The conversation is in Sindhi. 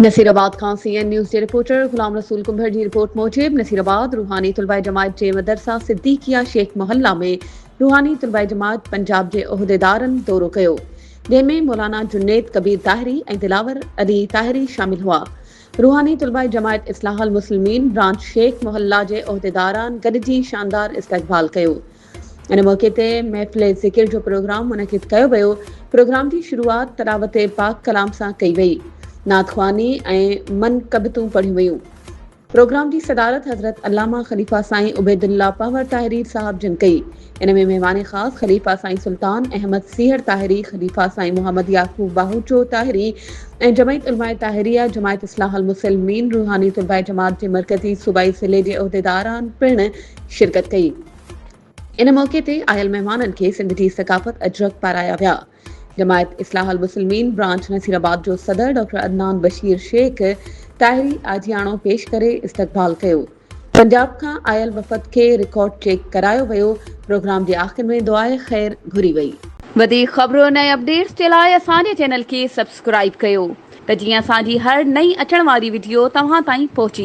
نصيرآباد کان سي اين نيوز جي رپورٽر غلام رسول ڪنڀر جي رپورٽ موجب نصيرآباد روحاني طلباء جماعت جي مدرسه صديقيه شيخ محله ۾ روحاني طلباء جماعت پنجاب جي عهديدارن دورو ڪيو جنهن ۾ مولانا جنيد ڪبير طاهري ۽ دلاور علي طاهري شامل هئا روحاني طلباء جماعت اصلاح المسلمين برانچ شيخ محله جي عهديداران گڏجي شاندار استقبال ڪيو ان موقعي تي محفل ذڪر جو پروگرام منعقد ڪيو ويو. پروگرام جي شروعات تلاوت پاڪ ڪلام سان ڪئي وئي. نعت خواني ۽ منقبتون پڙهيون ويون. پروگرام جي صدارت حضرت علامه خليفه سائين عبيدالله پنهور طاهري صاحب جن ڪئي. ان ۾ مهمان خاص خليفه سائين سلطان احمد سيهڙ طاهري، خليفه سائين محمد يعقوب باهوچو طاهري ۽ جمعيت علماء طاهريه، جماعت اصلاح المسلمين، روحاني طلباء جماعت جي مرڪزي صوبائي ضلعي جي عهديداران پڻ شرڪت ڪئي. ان موقعي تي آيل مهمانن کي سنڌ جي ثقافت اجرڪ پارايا ويا. جماعت اصلاح المسلمين برانچ نصيرآباد جو صدر ڊاڪٽر عدنان بشير شيخ طاهري آجياڻو پيش ڪري استقبال ڪيو. پنجاب کان آيل وفد کي رڪارڊ چيڪ ڪرايو ويو. پروگرام جي آخر ۾ دعاء خير گهري وئي. وڌيڪ خبرن ۽ اپڊيٽس جي لاء اسان جي چينل کي سبسڪرائيب ڪيو ته جيئن اسان جي هر نئين اچڻ واري وڊيو توهان تائين پهچي.